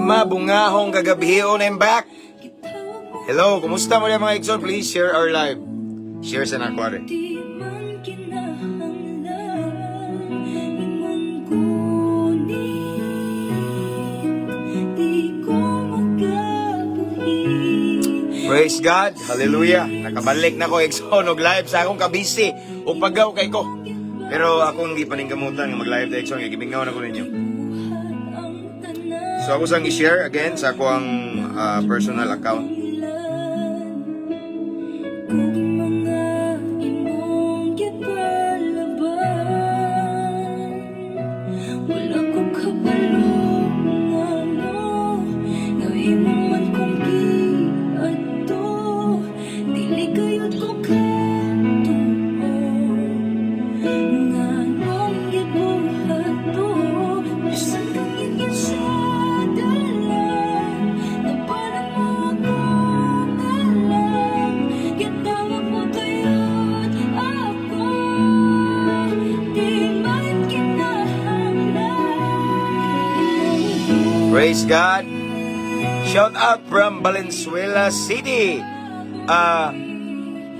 Mabungahong kagabhion, I'm back. Hello, kumusta mo mga igsoon? Please share our live. Share sa nako are. Di man kinahanglan imong kunin, di ko makabuhi. Praise God. Hallelujah. Nakabalik na ko, igsoon, og live sa akong kabisi ug paggaw kay ko. Pero akong gipaningkamutan nga mag-live ta, igsoon, kay gimingaw na ko ninyo. Buhat ang tanan. So ako sang i-share again sa ako ang personal account. Kung mga imong gipalaban, wala ko kabalo ngano nga imo man kong giadto. Dili gayud ko katuo nganong gibuhat to. Bisan kang ingin sa dalan, napalan mo ako na lang. Gitawag mo tuyot ako. Di man kinahanglan. Praise God. Shout out from Valenzuela City.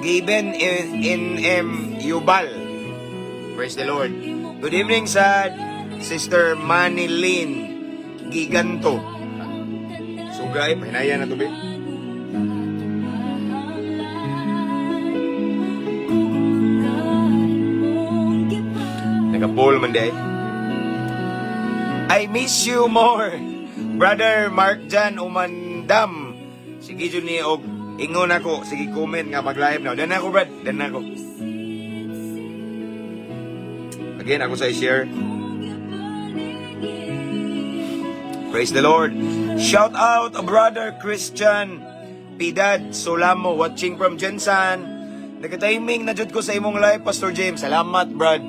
Given in M. Yubal. Praise the Lord. Good evening sa Sister Manilyn Giganto. Sugay, pahinaya na tubig. Nagapol man day. I miss you more. Brother Mark Jan Umandam. Sige jud ni og ingon ako, sige comment nga mag-live na. Dan ako, brad, dan ako. Again, ako sa i-share. Praise the Lord. Shout out Brother Christian Pidad Solamo watching from GenSan. Nagatiming na jud ko sa imong live, Pastor James. Salamat, brad.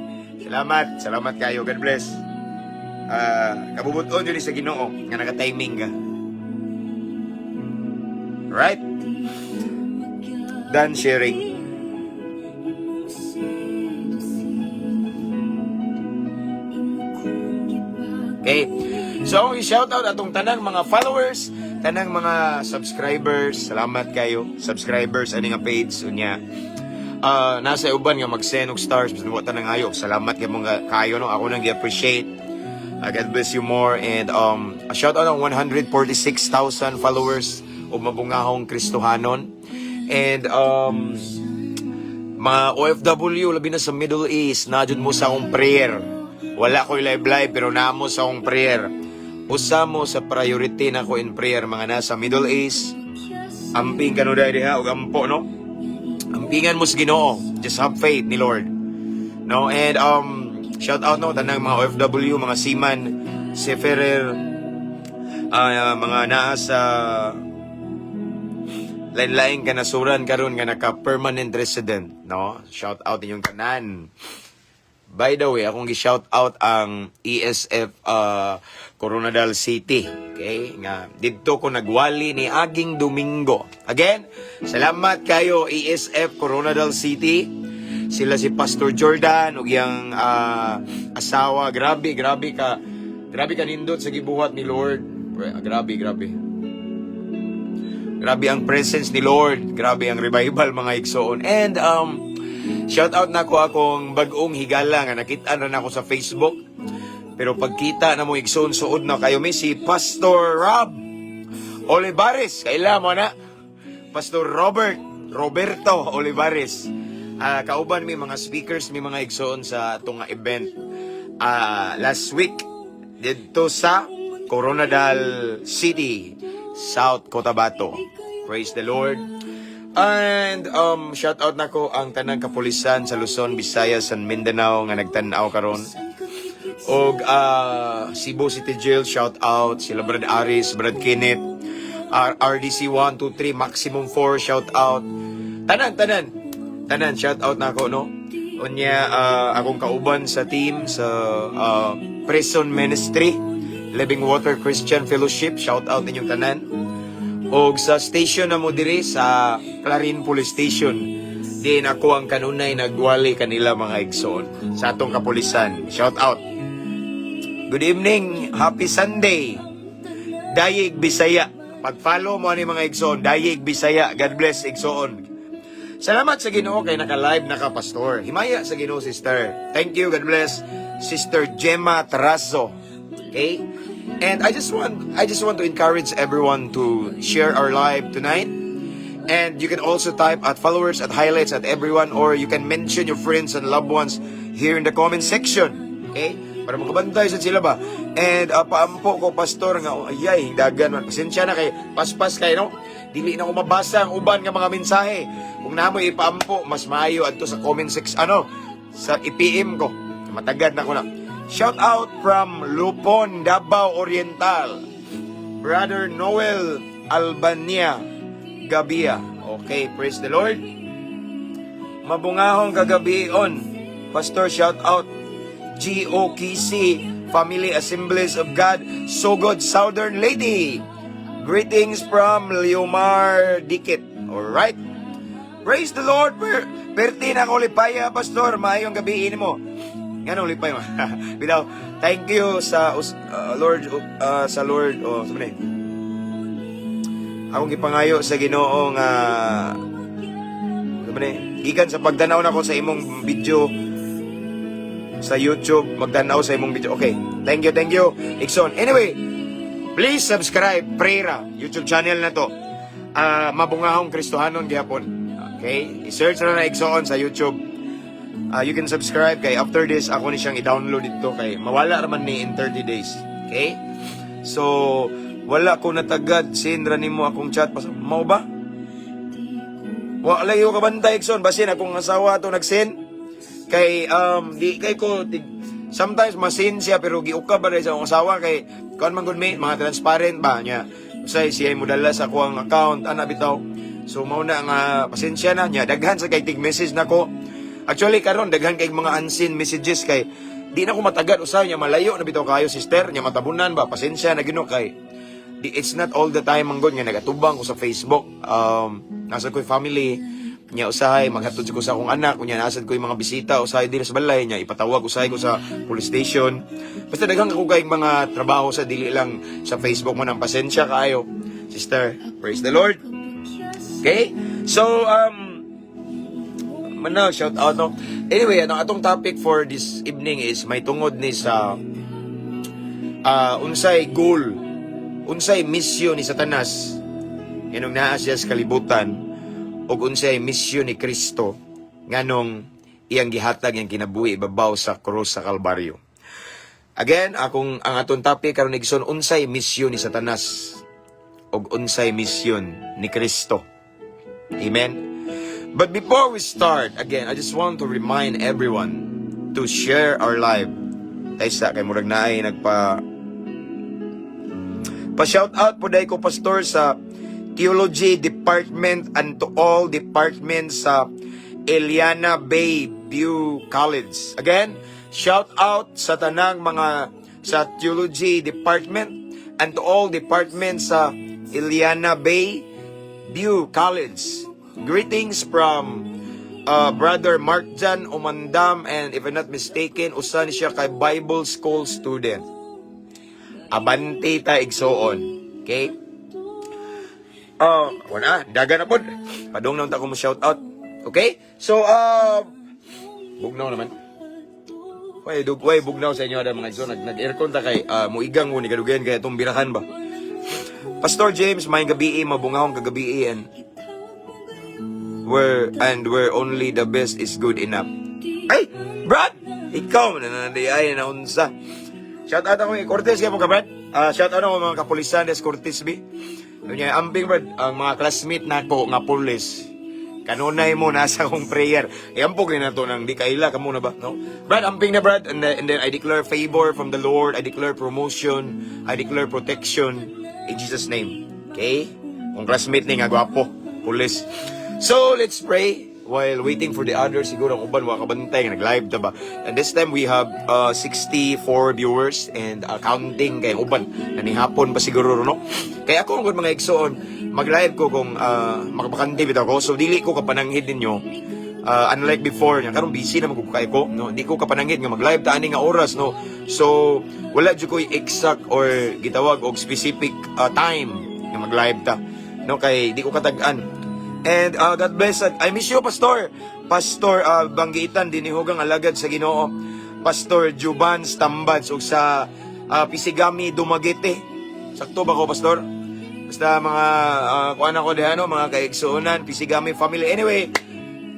Salamat. Salamat kayo. God bless. Kabubuton jud ni sa Ginoo nga nagatiming ka. Right? Done sharing. Okay. So, i-shout out atong tanang mga followers, tanang mga subscribers. Salamat kayo. Subscribers ani nga page unya. Nasa uban nga mag-send og stars bisan wa tanang ayo. Salamat kay mga kayo, no. Ako nang gi-appreciate. God bless you more and a shout out ang 146,000 followers o Mabungahong Kristohanon. And mga OFW labi na sa Middle East, naa jud mo sa akong prayer. Wala ko'y live live pero naa mo sa akong prayer. Usa mo sa priority nako in prayer mga nasa Middle East. Amping kanuday diha og ampo, no. Ampingan mo sa Ginoo. Just have faith ni Lord. No, and shout out, no, tanang mga OFW, mga seaman, seafarer, mga naa sa lain-laing kanasuran karon nga naka permanent resident, no? Shout out inyong tanan. By the way, akong gi-shout out ang ESF Koronadal City. Okay? Nga didto ko nagwali ni aging Domingo. Again, salamat kayo, ESF Koronadal City. Sila si Pastor Jordan ug iyang asawa. Grabe, grabe ka nindot sa gibuhat ni Lord. Grabe, grabe. Grabe ang presence ni Lord. Grabe ang revival, mga igsoon. And shout out na ko akong bag-ong higala nga nakita na nako sa Facebook. Pero pagkita na mo, igsoon, suod na kayo mi si Pastor Rob Olivares. Kaila mo na? Pastor Robert Roberto Olivares. Kauban mi mga speakers mi, mga igsoon, sa atong nga event last week didto sa Koronadal City, South Cotabato. Praise the Lord. And shout out nako ang tanang kapulisan sa Luzon, Visayas and Mindanao nga nagtan-aw karon. Og Cebu City Jail, shout out sila Brad Aris, Brad Kenneth, RDC 1 2 3 maximum 4, shout out. Tanan, tanan. Tanan, shout out nako, no. Unya akong kauban sa team sa Prison Ministry, Living Water Christian Fellowship, shout out ninyong tanan. Og sa station na mo diri sa Clarin Police Station, diin ako ang kanunay nagwali kanila, mga igsoon, sa atong kapulisan. Shout out. Good evening, happy Sunday. Dayig Bisaya. Pag-follow mo ani, mga igsoon, Dayig Bisaya. God bless, igsoon. Salamat sa Ginoo kay naka-live na ka, Pastor. Himaya sa Ginoo, sister. Thank you, God bless. Sister Gemma Trazo. Okay? And I just want to encourage everyone to share our live tonight. And you can also type at followers, at highlights, at everyone, or you can mention your friends and loved ones here in the comment section. Okay? Para makabantay sa sila ba? And paampo ko, Pastor, nga, oh, ayay, dagan man. Pasensya na kay paspas kay, no? Dili na ko mabasa ang uban nga mga mensahe. Kung namoy ipaampo, mas maayo adto sa comment section, ano, sa i-PM ko. Matagad na ko na. Shout out from Lupon, Davao Oriental. Brother Noel Albania Gabia. Okay, praise the Lord. Mabungahong kagabion. Pastor, shout out. GOKC Family Assemblies of God, Sogod, Southern Leyte. Greetings from Leomar Dikit. Alright. Praise the Lord. Perti na ko lipaya, Pastor. Maayong gabi mo. Ngano lipay mo? Bitaw, thank you sa Lord, sa Lord, oh, sa man. Akong gipangayo sa Ginoo nga sa man, gikan sa pagdanaw nako sa imong video sa YouTube, magdanaw sa imong video. Okay. Thank you, thank you, Ikson. Anyway, please subscribe Prera YouTube channel na to. Ah, Mabungahong Kristohanon gihapon. Okay? I-search na na, igsoon, sa YouTube. Ah, you can subscribe kay after this ako ni siyang i-download dito kay mawala raman ni in 30 days. Okay? So, wala ko natagad send ra nimo akong chat pas mao ba? Wa lagi ko kabantay, igsoon, basin akong asawa to nag-send kay di kay ko sometimes masin siya pero giukab ba sa akong asawa kay kuan man gud mi mga transparent ba niya. Usay siya modala sa akong account ana bitaw. So mao na nga pasensya na niya, daghan sa kay tig message nako. Actually karon daghan kay mga unseen messages kay di na ko matagad usay niya, malayo na bitaw kayo, sister niya, matabunan ba. Pasensya na Ginoo kay di, it's not all the time man gud nga nagatubang ko sa Facebook. Nasa ko'y family niya, usahay maghatod ko sa akong anak, unya nasad ko yung mga bisita usahay diri sa balay niya, ipatawag usahay ko sa police station. Basta daghan ko kay mga trabaho sa dili lang sa Facebook mo nang pasensya kaayo, sister. Praise the Lord. Okay? So manaw shout out, no. Anyway, ano atong topic for this evening is may tungod ni sa unsay goal, unsay misyon ni Satanas nganong naa siya sa kalibutan ug unsay misyon ni Kristo nganong iyang gihatag iyang kinabuhi ibabaw sa krus sa Kalbaryo. Again, akong ang atong topic karon, igsoon, unsay misyon ni Satanas ug unsay misyon ni Kristo. Amen. But before we start, again, I just want to remind everyone to share our live. Taysa kay murag naay nagpa pa-shout out po dahil ko, Pastor, sa Theology Department and to all departments sa Eliana Bay View College. Again, shout out sa tanang mga sa Theology Department and to all departments sa Eliana Bay View College. Greetings from Brother Mark Jan Umandam, and if I'm not mistaken, usa ni siya kay Bible School student. Abante ta, igsoon. Okay? Oh, wala, daga na pod. Padung na unta ko mo shout out. Okay? So, bugnaw naman. Way, dug, way, bugnaw sa inyo ada, mga igsoon. Nag-aircon ta kay muigang mo ni kadugayan kay atong birahan ba. Pastor James, may gabi, mabungahong kagabi and where only the best is good enough. Ay, Brad! Ikaw na nanday ay naunsa. Shout out ako kay Cortez kay mo ka, Brad. Ah, shout out ako mga kapulisan des Cortez bi. Unya ambing, Brad, ang mga classmate nako nga pulis. Kanunay mo nasa akong prayer. Iampog ni nato nang di kaila kamo na ba, no? Brad, amping na, Brad, and then I declare favor from the Lord, I declare promotion, I declare protection in Jesus' name. Okay? Kung classmate ni nga gwapo, pulis. So, let's pray while waiting for the others. Siguro ang uban wa kabantay nga nag-live ta ba. And this time we have 64 viewers and counting kay ang uban nanihapon pa siguro, no. Kaya ako ang mga igsoon, mag-live ko kung makabakante bitaw ko. So dili ko kapananghid ninyo. Unlike before nya karon busy na man kaayo ko, no? Di ko kapanangit nga mag-live ta ani nga oras, no? So wala jud ko'y exact or gitawag og specific time nga mag-live ta, no, kay di ko katag-an. And God bless. I miss you, Pastor. Pastor Banggitan dinihugang alagad sa Ginoo. Pastor Juban Stambads ug sa Pisigami Dumaguete. Sakto ba ko, Pastor? Basta mga kuan ako diha, no, mga kaigsuonan, Pisigami family. Anyway,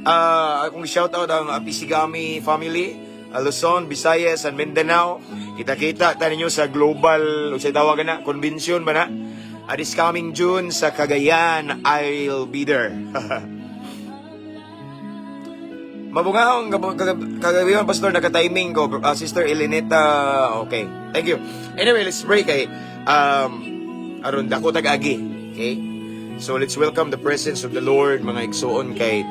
akong shout out ang Pisigami family, Luzon, Visayas and Mindanao. Kita-kita ta ninyo sa global, unsay tawag na, convention ba na? This coming June sa Cagayan, I'll be there. Mabungahong kagabi, Pastor, naka-timing ko. Sister Elenita, okay. Thank you. Anyway, let's pray kay aron dako tag-agi. Okay? So let's welcome the presence of the Lord, mga igsuon, kay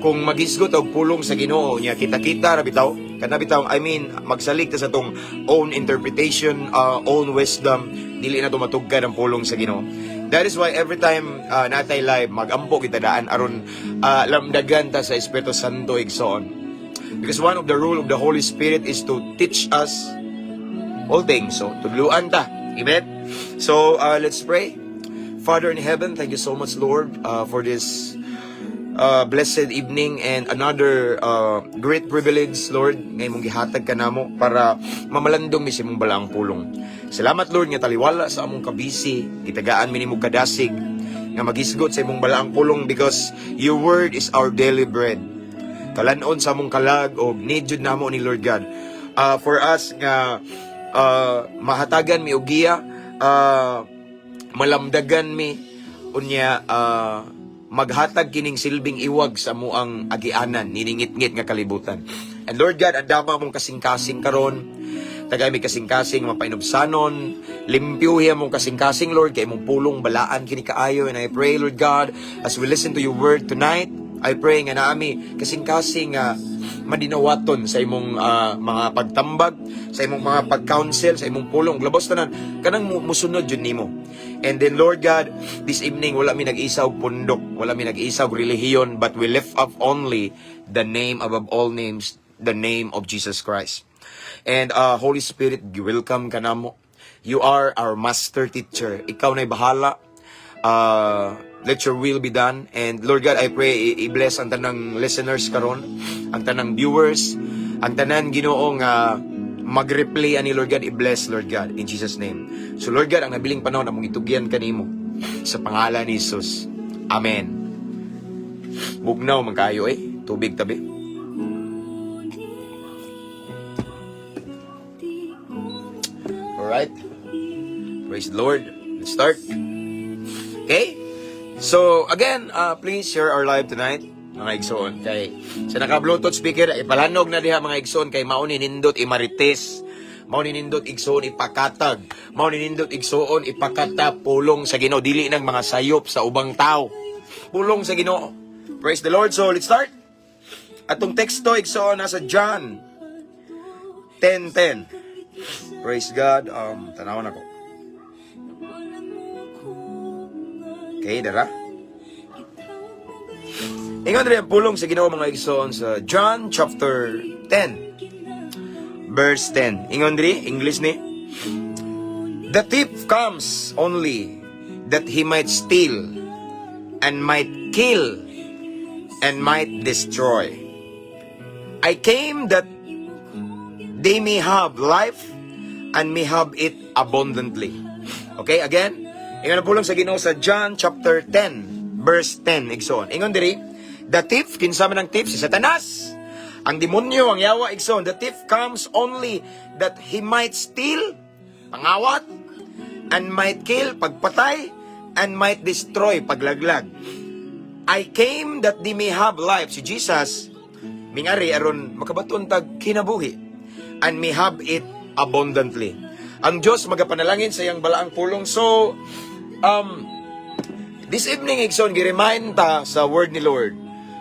kung magisgot og pulong sa Ginoo niya, kita-kita ra bitaw kana bitaw, I mean, magsalig ta sa atong own interpretation, own wisdom, dili na tumatugkad ang pulong sa Ginoo. That is why every time natay live, magampo kita daan aron lamdagan ta sa Espiritu Santo, igsoon, because one of the role of the Holy Spirit is to teach us all things. So tudluan ta. Amen. So let's pray. Father in heaven, thank you so much, Lord, for this blessed evening and another great privilege, Lord, nga imong gihatag ka namo para mamalandong mi sa imong balaang pulong. Salamat, Lord, nga taliwala sa among kabisi, gitagaan mi nimo kadasig nga magisgot sa imong balaang pulong because your word is our daily bread. Kalanon sa among kalag og need jud namo ni, Lord God. For us nga mahatagan mi og giya, malamdagan mi unya, maghatag kining silbing iwag sa amuang agianan niningit-ngit nga kalibutan. And Lord God, andama among kasing-kasing karon. Tagay mi kasing-kasing mapainubsanon, limpyuhi among kasing-kasing, Lord, kay imong pulong balaan kini kaayo. And I pray, Lord God, as we listen to your word tonight, I pray nga naami kasing-kasing nga madinawaton sa imong mga pagtambag, sa imong mga pag-counsel, sa imong pulong. Labos tanan, kanang musunod jud nimo. And then, Lord God, this evening, wala mi nag-isa og pundok, wala mi nag-isa og relihiyon, but we lift up only the name above all names, the name of Jesus Christ. And Holy Spirit, welcome ka namo. You are our master teacher. Ikaw na'y bahala. Let your will be done. And Lord God, I pray i-bless ang tanang listeners karon, ang tanang viewers, ang tanan, Ginoo, nga mag-replay ani, Lord God, i-bless, Lord God, in Jesus' name. So Lord God, ang nabiling panahon among itugyan kanimo sa pangalan ni Jesus. Amen. Bugnaw man kayo eh. Tubig tabi. Alright. Praise the Lord. Let's start. Okay? So, again, please share our live tonight, mga igsoon. Kay, sa naka-Bluetooth speaker, ipalanog na diha, mga igsoon, kay mao ni nindot imarites. Mao ni nindot, igsoon, ipakatag. Mao ni nindot, igsoon, ipakata pulong sa Ginoo. Dili nang mga sayop sa ubang tao. Pulong sa Ginoo. Praise the Lord. So, let's start. Atong teksto, igsoon, nasa John 10:10. Praise God. Tanawon ako. Okay, dara. Ingon rin ang pulong sa Ginoo, mga igsoon, sa John chapter 10 verse 10. Ingon diri, English ni. "The thief comes only that he might steal and might kill and might destroy. I came that they may have life and may have it abundantly." Okay, again, ingon ang pulong sa Ginoo sa John chapter 10 verse 10, igsoon. Ingon diri, the thief, kinsa man ang thief? Si Satanas. Ang demonyo, ang yawa, igsoon. "The thief comes only that he might steal," pangawat, "and might kill," pagpatay, "and might destroy," paglaglag. "I came that they may have life." Si Jesus, mingari aron makabaton tag kinabuhi "and may have it abundantly." Ang Diyos magapanalangin sa iyang balaang pulong. So, this evening, igsoon, gi-remind ta sa word ni Lord.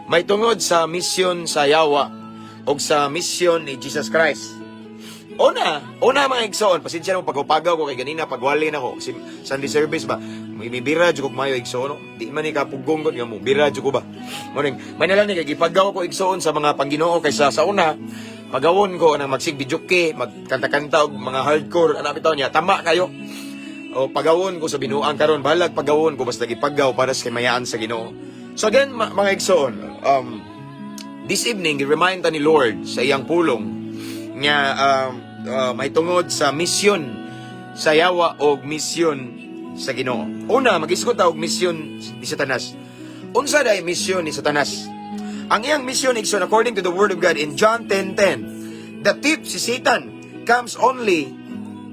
May tungod sa mission sa yawa o sa mission ni Jesus Christ. Una, una, mga igsoon, pasensya na mo pagupagaw ko kay ganina pagwali na ko si Sunday service ba. May bira jud kog mayo, igsoon, no? Di man ni kapugong ko mo, bira jud ko ba. Morning, may na lang ni kay gipagaw ko, igsoon, sa mga Pangginoo kaysa sa una pagawon ko nang magsigbijoke, magkanta-kanta og mga hardcore ana bitaw niya. Tama kayo. O pagawon ko sa binuang karon, balag pagawon ko, basta gipagaw para sa kamayaan sa Ginoo. So again, mga igsoon, this evening remind ta ni Lord sa iyang pulong nga may tungod sa misyon sa yawa o misyon sa Ginoo. Una, mag-isgot ta og misyon ni Satanas. Unsa day misyon ni Satanas? Ang iyang misyon, igsoon, according to the word of God in John 10:10, the thief, si Satan, comes only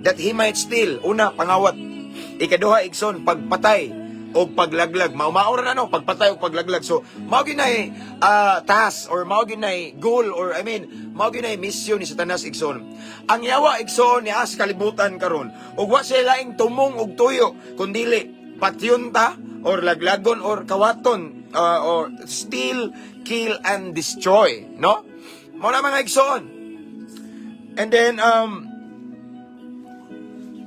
that he might steal. Una, pangawat. Ikaduha, igsoon, pagpatay o paglaglag. Mao ra na, no, pagpatay o paglaglag. So, mao gyud nay task or mao gyud nay goal or, I mean, mao gyud nay mission ni Satanas, igsoon. Ang yawa, igsoon, ni as kalibutan karon. Ug wa siya laing tumong og tuyo kundili patyon ta or laglagon or kawaton or steal, kill and destroy, no? Mao na, mga igsoon. And then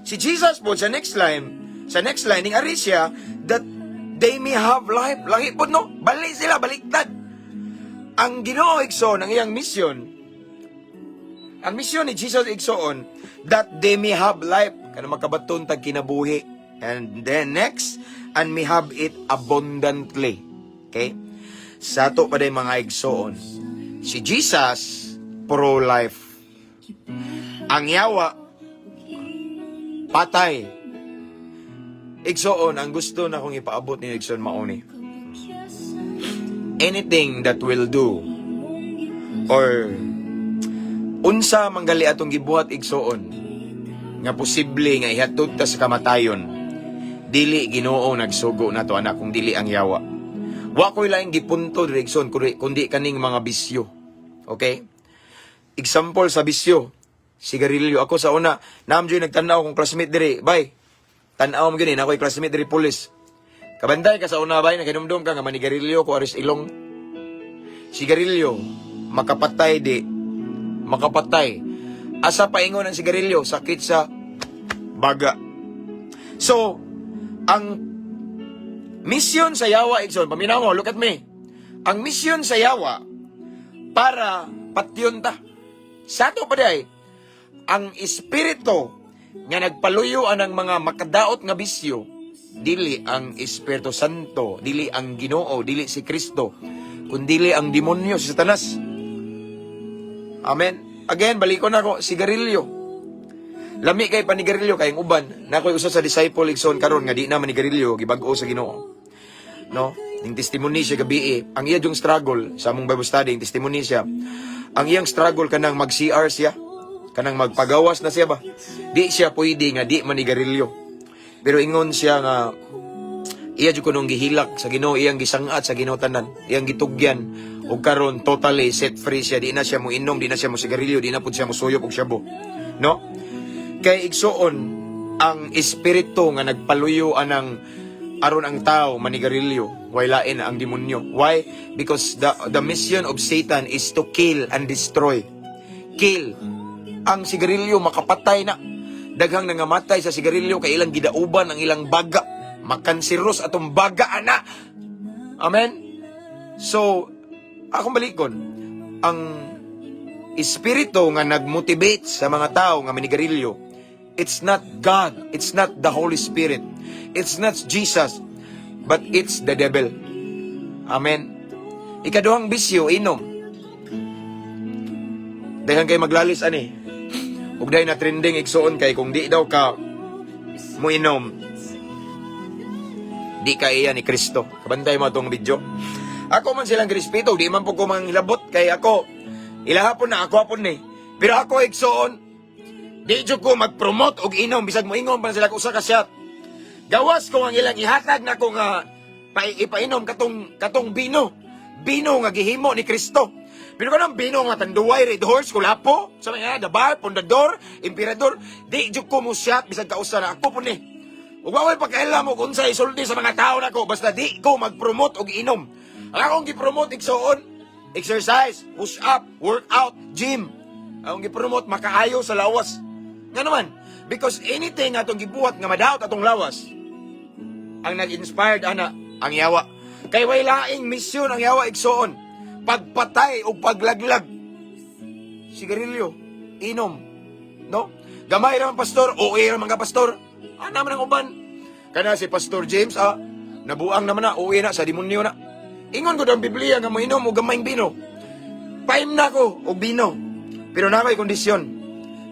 si Jesus po sa next line ning ari siya that they may have life. Lahi po, no? Bali sila, baliktad. Ang Ginoo, igsoon, ang iyang mission, ang mission ni Jesus, igsoon, that they may have life, kanang makabaton tag kinabuhi. And then next, and may have it abundantly. Okay? Sa ato pa day, mga igsoon, si Jesus, pro-life. Ang yawa, patay. Igsoon, ang gusto na kong ipaabot ni igsoon mauni. Anything that will do or unsa manggali atong gibuhat, igsoon, nga posible nga ihatod ta sa kamatayon, dili Ginoo nagsugo nato ana kung dili ang yawa. Wa ko'y laing gipunto diri, igsoon, kundi kaning mga bisyo. Okay? Example sa bisyo, sigarilyo. Ako sa una, naam jud nagtan-aw kong classmate diri, bay. Tan-aw mo gani, na ako'y classmate diri, pulis. Kabantay ka sa una, bay, naghinumdum ka nga manigarilyo ko aris ilong. Sigarilyo, makapatay di, makapatay. Asa paingon ang sigarilyo? Sakit sa baga. So, ang mission sa yawa, igsoon, paminaw mo, look at me. Ang mission sa yawa, para patyon ta. Sa ato pa day, ang espiritu nga nagpaluyo anang mga makadaot nga bisyo, dili ang Espiritu Santo, dili ang Ginoo, dili si Kristo, kundili ang demonyo, si Satanas. Amen. Again, balikon ako, sigarilyo. Lami kay panigarilyo kay ang uban. Na ako'y usa sa disciple, igsoon, karon nga di na manigarilyo, gibag-o sa Ginoo. No? Ning testimony siya gabi eh. Ang iya yung struggle sa among Bible study, ning testimony siya. Ang iyang struggle kanang mag-CR siya, kanang magpagawas na siya ba. Di siya pwede nga di manigarilyo. Pero ingon siya nga iya jud kunong gihilak sa Ginoo, iyang gisangat sa Ginoo tanan, iyang gitugyan ug karon totally set free siya, di na siya mo inom, di na siya mo sigarilyo, di na pud siya mo suyop og shabu. No? Kay igsoon, ang espiritu nga nagpaluyo anang aron ang tao manigarilyo, way lain ang demonyo. Why? Because the mission of Satan is to kill and destroy. Kill. Ang sigarilyo makapatay na. Daghang nangamatay sa sigarilyo kay ilang gidauban ang ilang baga. Makanseros atong baga ana. Amen. So, akong balikon, ang espiritu nga nagmotivate sa mga tao nga manigarilyo, it's not God, it's not the Holy Spirit, it's not Jesus, but it's the devil. Amen. Ikaduhang bisyo, inom. Daghan kay maglalis ani. Ug dahil na trending, igsuon, kay kung di daw ka muinom, di ka iya ni Kristo. Kabantay mo atong video. Ako man silang respeto, di man po ko manghilabot kay ako. Ilahapon na ako hapon ni. Pero ako, igsuon, di jud ko mag-promote og inom bisag moingon pa na sila usa ka shot. Gawas ko ang ilang ihatag na ko nga ipainom katong bino. Bino nga gihimo ni Kristo. Pero kanang bino nga Tanduay, Red Horse, Kulapo, sa mga The Bar, Pundador, Emperador, di jud ko mo shot bisag kausa na ako po ni. Ug wa ko'y pakialam og unsa isulti sa mga tao nako, basta di ko mag-promote og inom. Ang akong gi-promote, igsuon, exercise, push up, workout, gym. Ang gipromote makaayo sa lawas. Nga naman, because anything atong gibuhat nga madaot atong lawas, ang nag-inspired ana ang yawa. Kay way laing misyon ang yawa, igsoon. Pagpatay o paglaglag. Sigarilyo, inom, no? Gamay ra man, pastor, okay ra man ka, pastor. Ana man ang uban. Kana si Pastor James, nabuang naman na, uwi na sa demonyo na. Ingon ko ang Biblia nga moinom og gamayng bino. Paim na ko og bino. Pero naa ko'y kondisyon.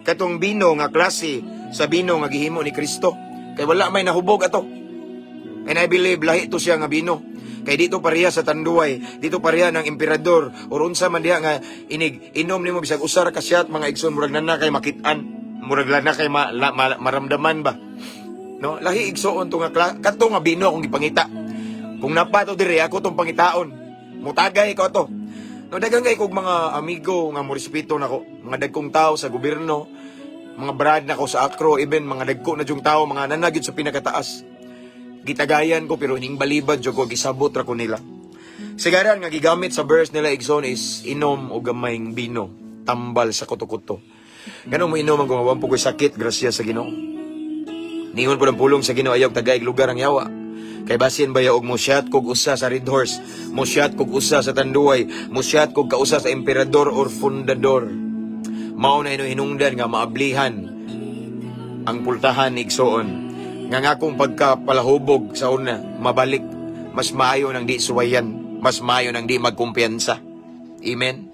Katong bino nga klase sa bino nga gihimo ni Kristo. Kay wala may nahubog ato. And I believe lahi to siya nga bino. Kay dito pareha sa Tanduay, dito pareha ng Emperador, or unsa man diha nga inig inom nimo bisag usa ra ka shot, mga igsoon, murag na kay makit-an, murag na kay maramdaman ba. No, lahi, igsoon, to nga kato nga bino akong gipangita. Kung napato dire ako tong pangitaon. Mutagay ko ato. No, daghan kay kog mga amigo nga morespeto nako, mga dagkong tao sa gobyerno, mga brad nako sa Acro, even mga dagko na jung tao, mga nanagid sa pinakataas. Gitagayan ko pero ining balibad jud ko, gisabot ra ko nila. Sigaran nga gigamit sa verse nila, igsoon, is inom og gamayng bino, tambal sa kuto-kuto. Ganun mo inom ang kung po ko'y sakit, grasya sa Ginoo. Ningon po ng pulong sa Ginoo, ayaw tagaig lugar ang yawa. Kay basin ba og mo shot kog usa sa Red Horse, mo shot kog usa sa Tanduay, mo shot kog kausa sa Emperador or Fundador. Mao na ino hinungdan nga maablihan ang pultahan, igsoon. Nga nga kung pagkapalahubog sa una, mabalik, mas maayo nang di suwayan, mas maayo nang di magkumpiyansa. Amen?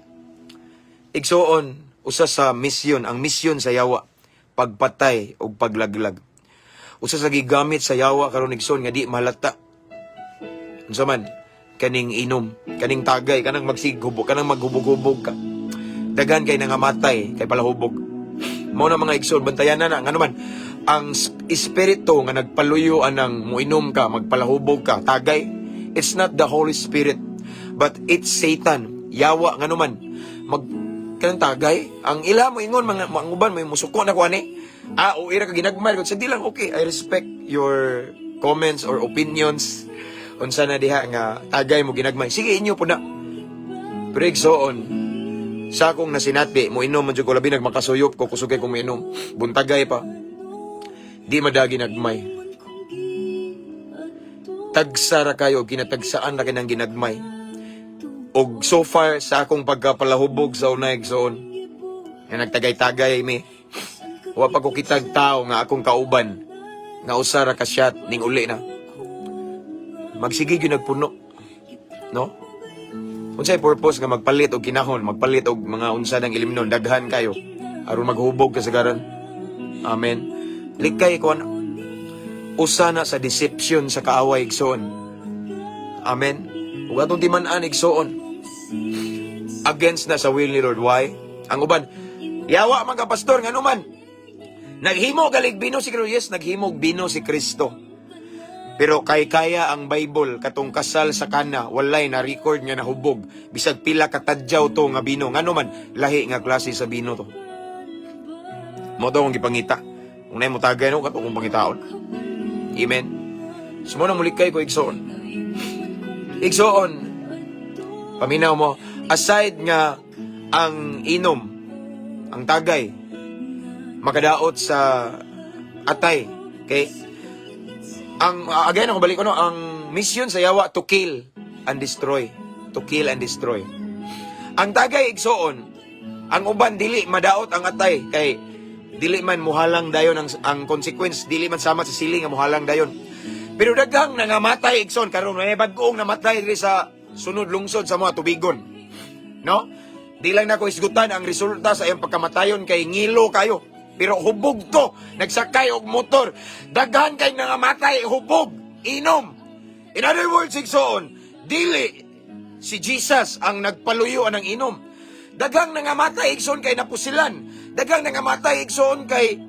Igsoon, usa sa misyon, ang misyon sa yawa, pagpatay o paglaglag. Usa sa gigamit sa yawa karon, igsoon, nga di mahalata. Unsa man, kaning inom, kaning tagay, kanang magsighubog, kanang maghubog-hubog ka. Daghan kay nangamatay kay palahubog. Mao na, mga igsoon, bantayan na na. Ngano man, ang espiritu nga nagpaluyo anang muinom ka, magpalahubog ka, tagay, it's not the Holy Spirit, but it's Satan. Yawa, ngano man, mag kanang tagay, ang ila mo ingon mga uban may musuko na ko ani. Ah, o ira ka ginagmay ko. Sa di lang okay, I respect your comments or opinions. Unsa na diha nga tagay mo ginagmay. Sige, inyo po na. Pero igsoon, sa akong nasinati, mo inom man jud ko, labi nagmakasuyop ko, kusugay kong miinom. Buntagay pa. Di madagi nagmay. Tagsa ra kayo, kinatagsaan ra kinang ginagmay. Og so far sa akong pagkapalahubog sa una, igsoon, nga nagtagay-tagay mi, wa pa ko kitag tao nga akong kauban, nga usa ra ka shot ning uli na. Magsige gyud nagpuno. No? Unsay purpose nga magpalit og kinahon, magpalit og mga unsa ng ilimnon, daghan kayo aron maghubog kasagaran. Amen. Likay ko ana. Usa na sa deception sa kaaway, igsoon. Amen. Ug atong timan-an, igsoon. Against na sa will ni Lord. Why? Ang uban, yawa man ka, pastor, ngano man? Naghimo galig bino si Kristo. Yes, naghimo bino si Kristo. Pero kay kaya ang Bible, katong kasal sa Kana, walay na record nga nahubog. Bisag pila ka tadyaw to nga bino. Ngano man, lahi nga klase sa bino to. Mo to akong gipangita. Kung naay motagay no, kato akong pangitaon. Amen. So mo na mulikay ko, igsoon. Igsoon, paminaw mo, aside nga ang inom, ang tagay, makadaot sa atay. Okay? Ang, again, ako balik ko, no, ang mission sa yawa, to kill and destroy. To kill and destroy. Ang tagay, igsoon, ang uban dili madaot ang atay kay dili man muhalang dayon ang consequence, dili man sama sa siling nga muhalang dayon. Pero daghang nangamatay, igsoon, karon may bag-ong namatay diri sa sunod lungsod sa mga tubigon. No? Di lang nako isgutan ang resulta sa iyang pagkamatayon kay ngilo kayo. Pero hubog to, nagsakay og motor. Daghan kay nangamatay, hubog, inom. In other words, igsoon, dili si Jesus ang nagpaluyo ng inom. Daghang nangamatay, igsoon, kay napusilan. Daghang nangamatay, igsoon, kay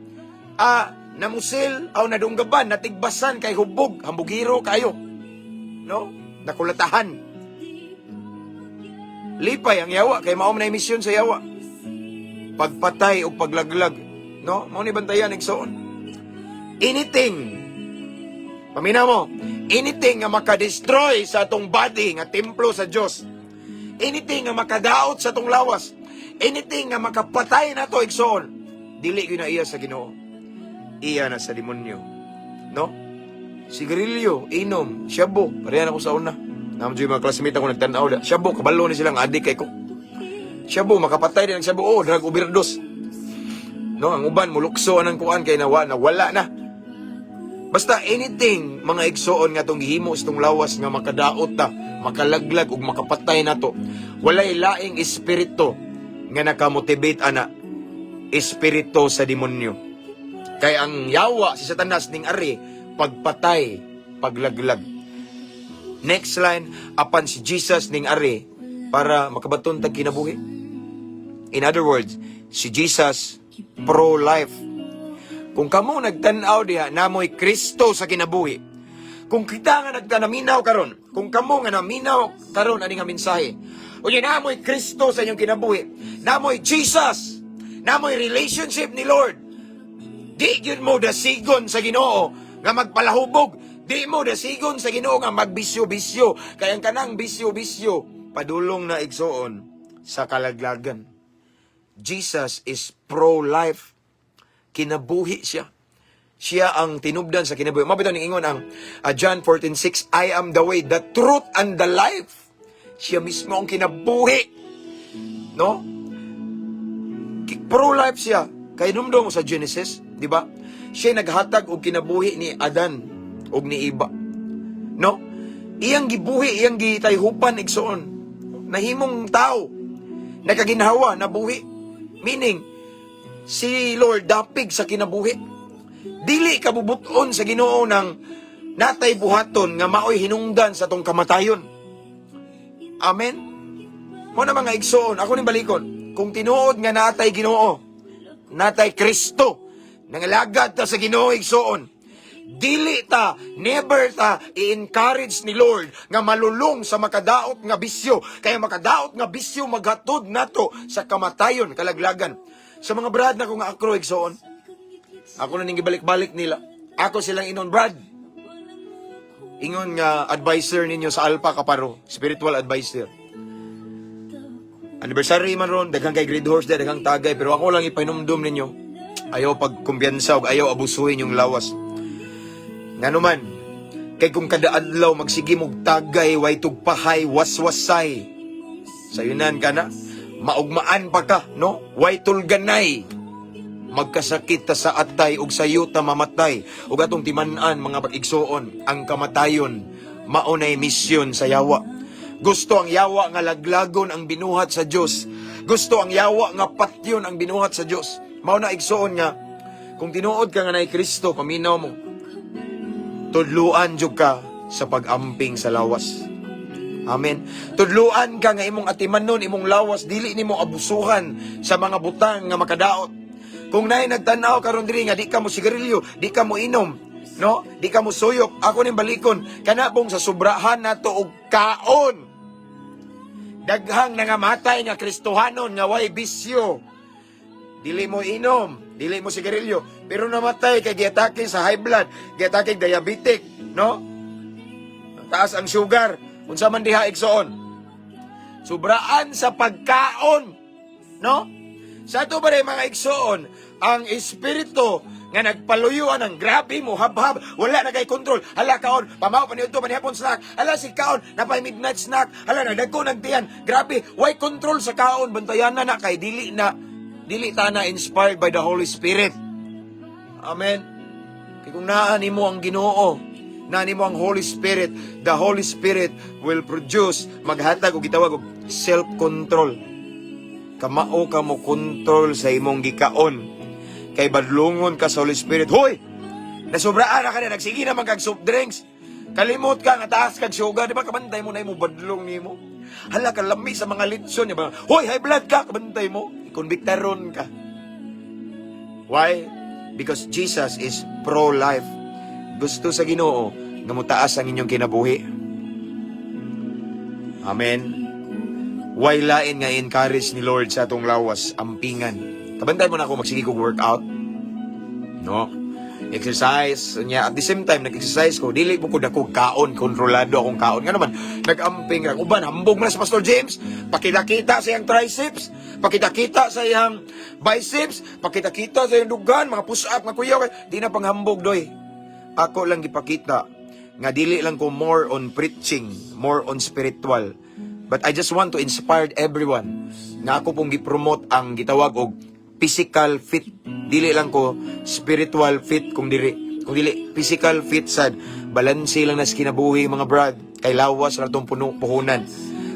namusil o nadunggaban, natigbasan kay hubog, hambugiro kayo. No? Nakulatahan. Lipay ang yawa kay mao man ay misyon sa yawa. Pagpatay o paglaglag, no? Mao ni bantayan, igsoon. Anything. Paminaw mo, anything nga maka-destroy sa atong body nga templo sa Dios. Anything nga makadaot sa atong lawas. Anything nga makapatay nato, igsoon, dili gyud na iya sa Ginoo. Iya na sa demonyo. No? Sigarilyo, inom, shabu, pareha na ko sa una. Naman yung mga classmate ako nagtanaw da. Shabu, kabalo ni silang adik kay ko. Shabu, makapatay din ang shabu. Oh, drug overdose. No, ang uban mulukso anang kuan kay nawa nawala na. Basta anything, mga igsoon, nga tong gihimo sa tong lawas nga makadaot ta, makalaglag ug makapatay nato. Walay laing espiritu nga nakamotivate ana, espiritu sa demonyo. Kay ang yawa, si Satanas, ning ari pagpatay, paglaglag. Next line, apan si Jesus ning ari para makabaton tag kinabuhi. In other words, si Jesus pro-life. Kung kamo nagtan-aw diha namoy Kristo sa kinabuhi. Kung kita nga nagtanaminaw karon, kung kamo nga naminaw karon ani nga mensahe, unya namoy Kristo sa inyong kinabuhi, namoy Jesus, namoy relationship ni Lord. Di gyud mo dasigon sa Ginoo nga magpalahubog. Di mo dasigon sa Ginoo nga magbisyo-bisyo. Kay ang kanang bisyo-bisyo padulong na, igsoon, sa kalaglagan. Jesus is pro-life. Kinabuhi siya. Siya ang tinubdan sa kinabuhi. Mao bitaw ning ingon ang John 14:6, "I am the way, the truth, and the life." Siya mismo ang kinabuhi. No? Pro-life siya. Kay numdum mo sa Genesis, di ba? Siya naghatag og kinabuhi ni Adan og ni Eva. No? Iyang gibuhi, iyang gitayhupan, igsoon. Nahimong tao. Nakaginhawa, nabuhi. Meaning, si Lord dapig sa kinabuhi. Dili ka bubuton sa Ginoo ng natay buhaton nga maoy hinungdan sa tong kamatayon. Amen? Mao na, mga igsoon, ako ning balikon. Kung tinuod nga natay Ginoo, natay Kristo, nangalagad ta sa Ginoo, igsoon, dili ta, never ta i-encourage ni Lord nga malulong sa makadaot nga bisyo. Kaya makadaot nga bisyo maghatod nato sa kamatayon, kalaglagan. Sa mga brad na ko nga akro, igsoon, ako na ning gibalik-balik nila. Ako silang inon, "Brad." Ingon nga advisor ninyo sa Alpha Kaparo, spiritual advisor. Anniversary man ron, daghang kay Grade Horse, daghang tagay, pero ako lang ipahinumdum ninyo. Ayaw pagkumpiyansa ug ayaw abusuhin yung lawas. Ngano man, kay kung kada adlaw magsige mog tagay, way tugpahay, waswasay. Sayunan ka na, maugmaan pa ka, no? Way tulganay. Magkasakit ta sa atay ug sayo ta mamatay ug atong timan-an, mga igsoon, ang kamatayon mao nay misyon sa yawa. Gusto ang yawa nga laglagon ang binuhat sa Dios. Gusto ang yawa nga patyon ang binuhat sa Dios. Mao na, igsoon, nga kung tinuod ka nga nay Kristo, paminaw mo, tudluan jud ka sa pag-amping sa lawas. Amen. Tudluan ka nga imong atimanon, imong lawas, dili nimo abusuhan sa mga butang nga makadaot. Kung naay nagtan-aw karon diri nga di ka mo sigarilyo, di ka mo inom, no? Di ka mo suyop, ako ning balikon, kana pong sa sobrahan nato og kaon. Daghang nangamatay nga Kristohanon nga way bisyo. Dili mo inom, dili mo sigarilyo, pero namatay kay giatake sa high blood, giatake diabetic, no? Taas ang sugar. Unsa man diha, igsoon? Sobraan sa pagkaon, no? Sa ato ba rin, mga igsoon, ang espiritu nga nagpaluyuan ang grabe mo habhab, wala na kay control. Hala, kaon, pamao pa niyo panihapon snack. Hala si kaon, napay midnight snack. Hala, nagdagko nagtiyan. Grabe, way control sa kaon, bantayan na na kay dili ta na inspired by the Holy Spirit. Amen. Kay kung naa nimo ang Ginoo, naa nimo ang Holy Spirit, the Holy Spirit will produce, maghatag og gitawag og self-control. Kamao ka mo control sa imong gikaon. Kay badlungon ka sa Holy Spirit. "Hoy! Nasobraan na ka na, nagsige naman kag soft drinks. Kalimot ka nga taas kag sugar, di ba kabantay mo na imo badlong nimo? Hala, kalami sa mga litson, di ba? Hoy, high blood ka, kabantay mo. Konbiktaron ka." Why? Because Jesus is pro-life. Gusto sa Ginoo nga mutaas ang inyong kinabuhi. Amen. Way lain nga encourage ni Lord sa atong lawas, ampingan. Kabantay mo na ako magsige kog workout. No? Exercise nya, at the same time nag-exercise ko, dili po ko dako kaon, kontrolado akong kaon. Nga naman nag-amping ra uban, hambog man sa Pastor James, pakita-kita sa iyang triceps, pakita-kita sa iyang biceps, pakita-kita sa iyang dugan, mga push up nga kuya. Di na panghambog doy. Ako lang gipakita nga dili lang ko more on preaching, more on spiritual, but I just want to inspire everyone nga ako pong gipromote ang gitawag og physical fit. Dili lang ko spiritual fit kung diri kung dili physical fit sad. Balanse lang nas kinabuhi, mga brad, kay lawas ra tong puno puhunan.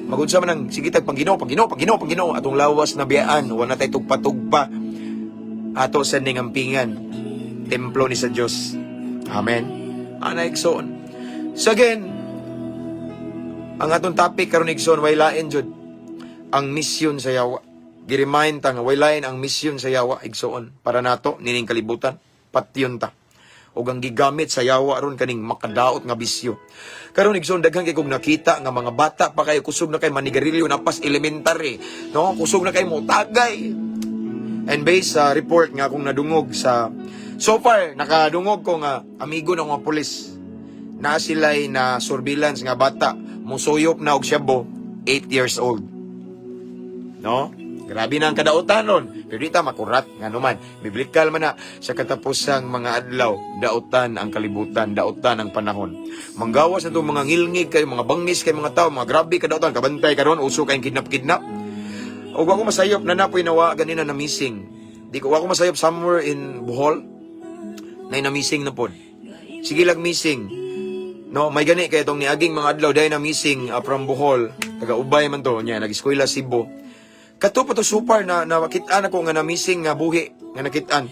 Magunsa man ang sige tag pangginoo, pangginoo, pangginoo, pangginoo, atong lawas na biyaan, wala tay tugpa-tugpa. Ato sa ning ampingan, templo ni sa Dios. Amen. Ana, igsoon. So again, ang atong topic karon, igsoon, way lain jud, ang misyon sa yawa. Gi-remind ta nga way lain ang misyon sa yawa, igsoon, para nato nining kalibutan, patyon ta. Ug ang gigamit sa yawa ron kaning makadaot nga bisyo. Karon, igsoon, daghan kay kog nakita nga mga bata pa kayo, kusog na kay manigarilyo na pas elementary, no? Kusog na kay mo tagay. And based sa report nga akong nadungog sa so far, nakadungog ko nga amigo ng mga pulis na sila'y na surveillance nga bata musuyop na og shabu, 8 years old. No? Grabe na ang kadautan ron. Pero di ta makurat nga naman. Biblical man na sa katapusang mga adlaw, dautan ang kalibutan, dautan ang panahon. Manggawas na itong mga ngilngig kayo, mga bangis kay mga tao, mga grabe kadautan, kabantay karon, uso kayong kidnap-kidnap. O wa ko masayop na napoy nawa ganina na missing. Di ko wa ko masayop, somewhere in Bohol na na missing na pod. Sige lang missing. No, may gani kay itong niaging mga adlaw dahil na missing from Bohol. Taga Ubay man to niya, nag-eskwela Cebu. Kato pa to super na nakit-an ako nga na missing nga buhi nga nakit-an.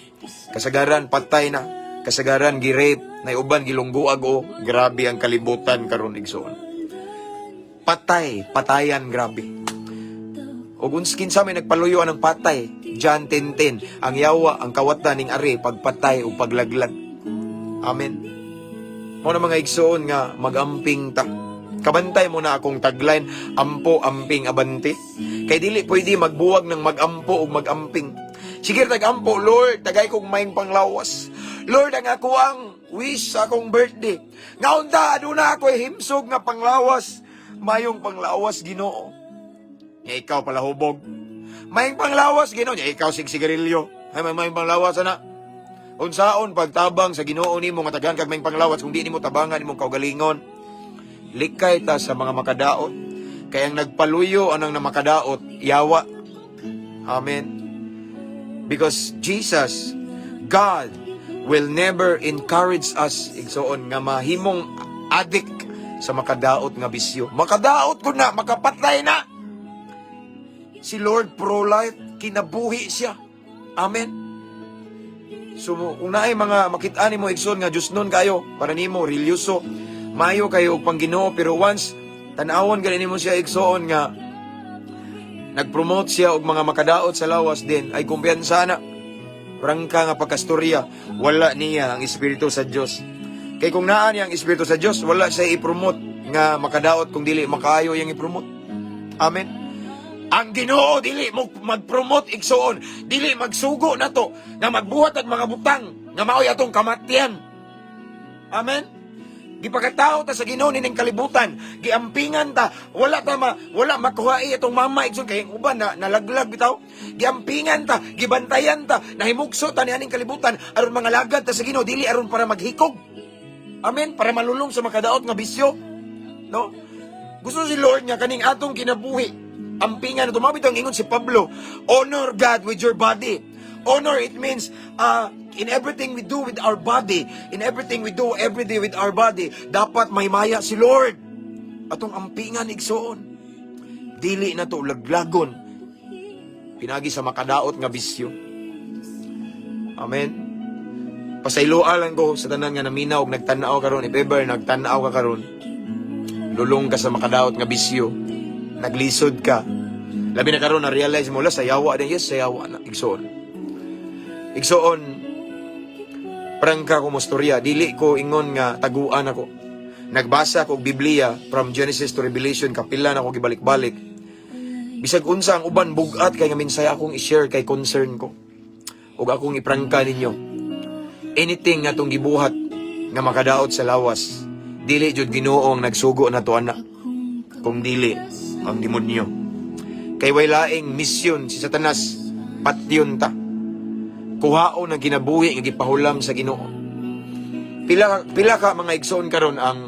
Kasagaran patay na, kasagaran gi-rape, na uban gilungguag o grabe ang kalibutan karon, igsoon. Patay, patayan grabe. O kung kinsa may nagpaluyo ang patay, John 10:10, ang yawa, ang kawatan ning ari, pagpatay o paglaglag. Amen. Mo na, mga igsoon, nga magamping ta. Kabantay mo na akong tagline, ampo, amping, abante. Kay dili pwede magbuwag ng magampo o magamping. Sige tag-ampo, "Lord, tagay kong maayong panglawas. Lord, ang ako ang wish sa akong birthday. Nga unta, aduna ako himsog nga panglawas. Mayong panglawas, Ginoo." Nga ikaw pala hubog. "Mayong panglawas, Ginoo." Nga ikaw sig sigarilyo. "Ay, may mayong panglawas ana." Unsaon pagtabang sa Ginoo nimo nga tagaan kag mayong panglawas kung di nimo tabangan imong kaugalingon? Likay ta sa mga makadaot. Kaya ang nagpaluyo anang na makadaot, yawa. Amen. Because Jesus, God, will never encourage us, igsoon, nga mahimong addict sa makadaot nga bisyo. Makadaot ko na, makapatay na. Si Lord pro-life, kinabuhi siya. Amen. So, kung naay mga makita nimo, igsoon, nga Diyos nun kayo, para nimo, religyoso, mayo kayo og pangginoo, pero once, tan-awon gani nimo siya, igsoon, nga nagpromote siya og mga makadaot sa lawas din, ay kumpiyansa na. Prangka nga pagkastorya, wala niya ang Espiritu sa Dios. Kay kung naa niya ang Espiritu sa Dios, wala siya i-promote nga makadaot kung dili makaayo yang i-promote. Amen. Ang Ginoo dili mo mag-promote, igsoon, dili magsugo nato nga magbuhat ag mga butang nga maoy atong kamatyan. Amen. Gipakatao ta sa Ginoo nining kalibutan, giampingan ta, wala makuha'i atong mama, igsoon, kay ang uban na nalaglag bitaw. Giampingan ta, gibantayan ta, nahimugso ta nianing kalibutan aron mga lagad ta sa Ginoo, dili aron para maghikog. Amen, para malulong sa makadaot nga bisyo. No? Gusto si Lord nga kaning atong kinabuhi, ampingan na tumabit ang ingon si Pablo, "Honor God with your body." Honor, it means in everything we do with our body, in everything we do every day with our body, dapat may maya si Lord. Atong ampingan, igsoon. Dili na to laglagon pinagi sa makadaot nga bisyo. Amen. Pasayloa lang ko sa tanan nga naminaw og nagtan-aw karon. If ever nagtan-aw ka karon, lulong ka sa makadaot nga bisyo, naglisod ka. Labi na karon na realize mo la sa yawa din, yes, sa yawa na, igsoon. Igsoon, prangka ko mostorya, dili ko ingon nga taguan ako. Nagbasa ko og Biblia from Genesis to Revelation, kapila na ako gibalik-balik. Bisag unsa ang uban, bugat kay nga minsay akong i-share kay concern ko. Ug akong iprangka ninyo. Anything nga atong gibuhat nga makadaot sa lawas, dili jud Ginoo ang nagsugo nato ana, kung dili ang demonyo. Kay way laing misyon si Satanas, patyon ta. Kuhaon ang kinabuhi nga gipahulam sa Ginoo. Pila pila ka mga igsoon karon ang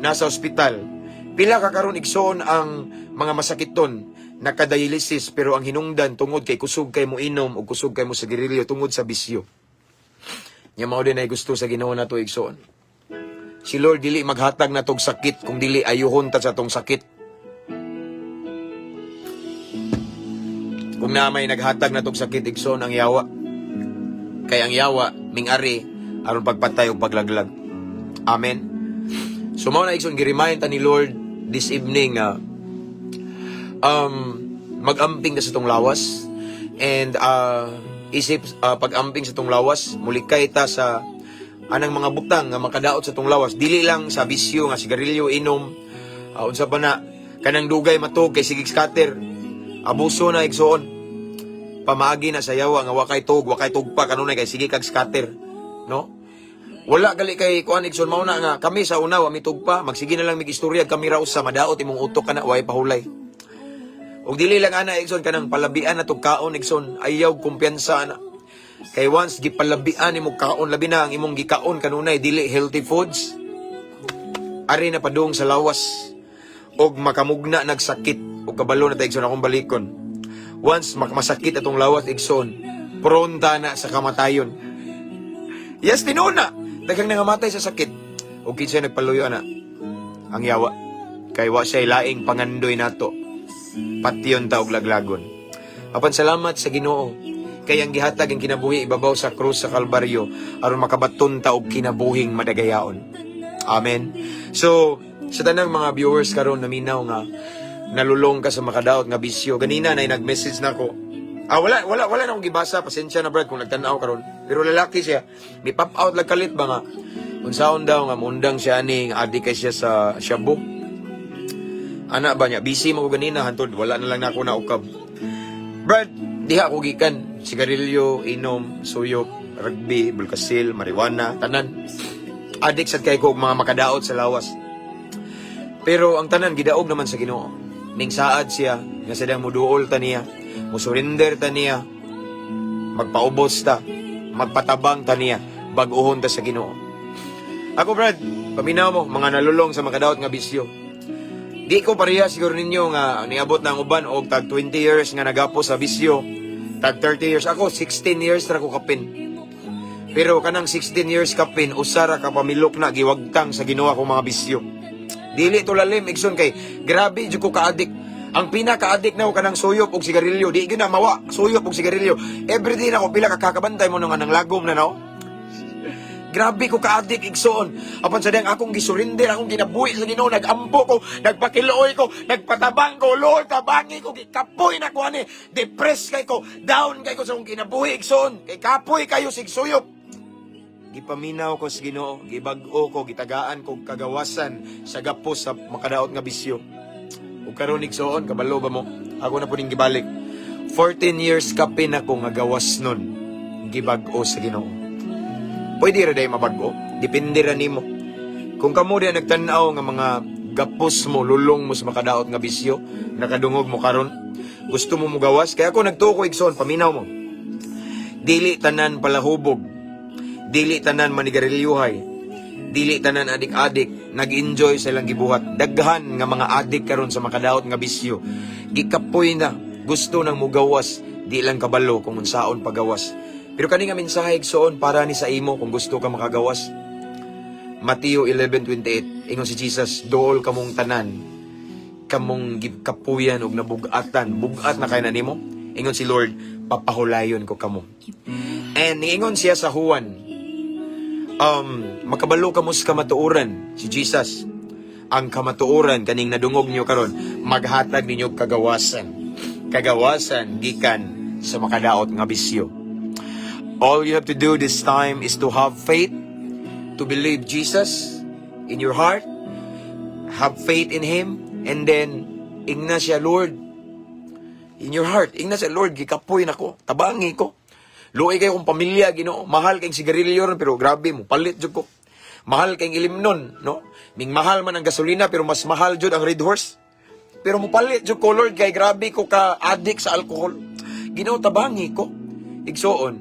nasa ospital. Pila ka karon, igsoon, ang mga masakiton nakadialysis, pero ang hinungdan tungod kay kusog kay mo inom o kusog kay mo sigarilyo tungod sa bisyo. Nya mao din ay gusto sa Ginoo nato, igsoon. Si Lord dili maghatag na tog sakit kung dili ayuhon ta sa tong sakit. Kung na may naghatag na tog sakit, igsoon, ang yawa. Kay ang yawa ming-ari aron pagpatay ug paglaglag. Amen. So mao na, igsoon, gi-remind ta ni Lord this evening nga mag-amping ta sa tong lawas and isip pag-amping sa tong lawas, mulikay ta sa anang mga butang nga makadaot sa tong lawas, dili lang sa bisyo nga sigarilyo, inom, unsa pa na, kanang dugay matug kay sige scatter, abuso na, igsoon. Pamaagi na sa yawa nga wa kay tug, wa kay tugpa kanunay kay sige kag scatter, no? Wala gali kay kuan, igsoon. Mao na nga kami sa una wa mi tugpa, magsige na lang mig istorya kami ra usa, madaot imong utok kana, way pahulay. Ug dili lang ana, igsoon, kanang palabian na tug kaon, igsoon, ayaw kumpiyansa ana. Kay once gipalabian nimo kaon, labi na ang imong gikaon kanunay dili healthy foods, ari na padung sa lawas og makamugna nagsakit. Og kabalo na ta, igsoon, akong balikon. Once masakit atong lawas, igsoon, prone ta na sa kamatayon. Yes, tinuod na. Daghang nangamatay sa sakit. Og kinsay nagpaluyo ana? Ang yawa. Kay wa siya laing pangandoy nato. Patyon ta og laglagon. Apan salamat sa Ginoo kay ang gihatag ang kinabuhi ibabaw sa krus sa Kalbaryo aron makabaton ta og kinabuhing madagayaon. Amen. So, sa tanang mga viewers karon naminaw nga nalulong ka sa makadaot nga bisyo. Ganina na nag-message na ako. Ah, wala wala wala na akong gibasa. Pasensya na, Brad, kung nagtan-aw karon. Pero lalaki siya. Ni pop out lang kalit ba nga. Unsaon daw nga mundang siya ani nga adik kay siya sa shabu. Ana ba niya? Busy mo ko ganina hantod wala na lang nako na ukab. Brad, diha ko gikan sigarilyo, inom, suyop, rugby, bulkasil, marijuana, tanan. Adik sad kay ko og mga makadaot sa lawas. Pero ang tanan gidaog naman sa Ginoo. Ning saad siya nga sadang muduol ta niya, musurrender ta niya, magpaubos ta, magpatabang ta niya, bag-uhon ta sa Ginoo. Ako, Brad, paminaw mo mga nalulong sa makadaot nga bisyo. Di ko pareha siguro ninyo nga niabot na ang uban og tag 20 years nga nagapo sa bisyo, tag 30 years. Ako 16 years ra ko kapin. Pero kanang 16 years kapin, usa ra ka pamilok na giwagtang sa Ginoo akong mga bisyo. Dili to lalim, igsoon, kay grabe jud ko ka-addict. Ang pinaka-addict na ko kanang suyop og sigarilyo, di gyud na mawa, suyop og sigarilyo. Everyday na ko pila ka kakabantay mo nga nang lagom na no. Grabe ko ka-addict, igsoon. Apan sa diyang akong gisurrender, akong kinabuhi sa Ginoo, nagampo ko, nagpakiluoy ko, nagpatabang ko, Lord, tabangi ko, kapoy na ko ani, depressed kay ko, down kay ko sa akong kinabuhi, igsoon. Kay kapoy kayo sig suyop. Gipaminaw ko sa Ginoo, gibag-o ko, gitagaan ko kagawasan sa gapos sa makadaot nga bisyo. Ug karon, igsoon, kabalo ba mo? Ako na po ning gibalik. 14 years kapin ako nga gawas nun. Gibag-o sa Ginoo. Pwede ra day mabag-o, depende ra nimo. Kung kamo diya nagtan-aw nga mga gapos mo, lulong mo sa makadaot nga bisyo, nakadungog mo karon, gusto mo mugawas, kaya ako nagtuo ko, igsoon, paminaw mo. Dili tanan palahubog, dili tanan manigarilyohay, dili tanan adik-adik, nag-enjoy sa ilang gibuhat. Daghan nga mga adik karon sa makadaot nga bisyo. Gikapoy na, gusto nang mugawas, di lang kabalo kung unsaon pagawas. Pero kani nga mensahe, igsoon, para ni sa imo kung gusto ka makagawas. Mateo 11:28, ingon si Jesus, "Dool kamong tanan, kamong gikapuyan og nabugatan, bugat na kay na nimo." Ingon si Lord, "Papahulayon ko kamo." And niingon siya sa Juan, makabalo kamo sa kamatuoran, si Jesus. Ang kamatuoran kaning nadungog niyo karon, maghatag ninyo og kagawasan. Kagawasan gikan sa makadaot nga bisyo. All you have to do this time is to have faith, to believe Jesus in your heart, have faith in Him, and then, ingna siya, "Lord," in your heart, ingna siya, "Lord, gikapoy nako, tabangi ko." Luoy kay akong pamilya, Ginoo. Mahal kay sigarilyo ron, pero grabe mo palit jud ko. Mahal kay ilimnon, no? Ming mahal man ang gasolina, pero mas mahal jud ang Red Horse. Pero mopalit jud ko, Lord, kay grabe ko ka addict sa alcohol. Ginoo, tabangi ko. Igsuon,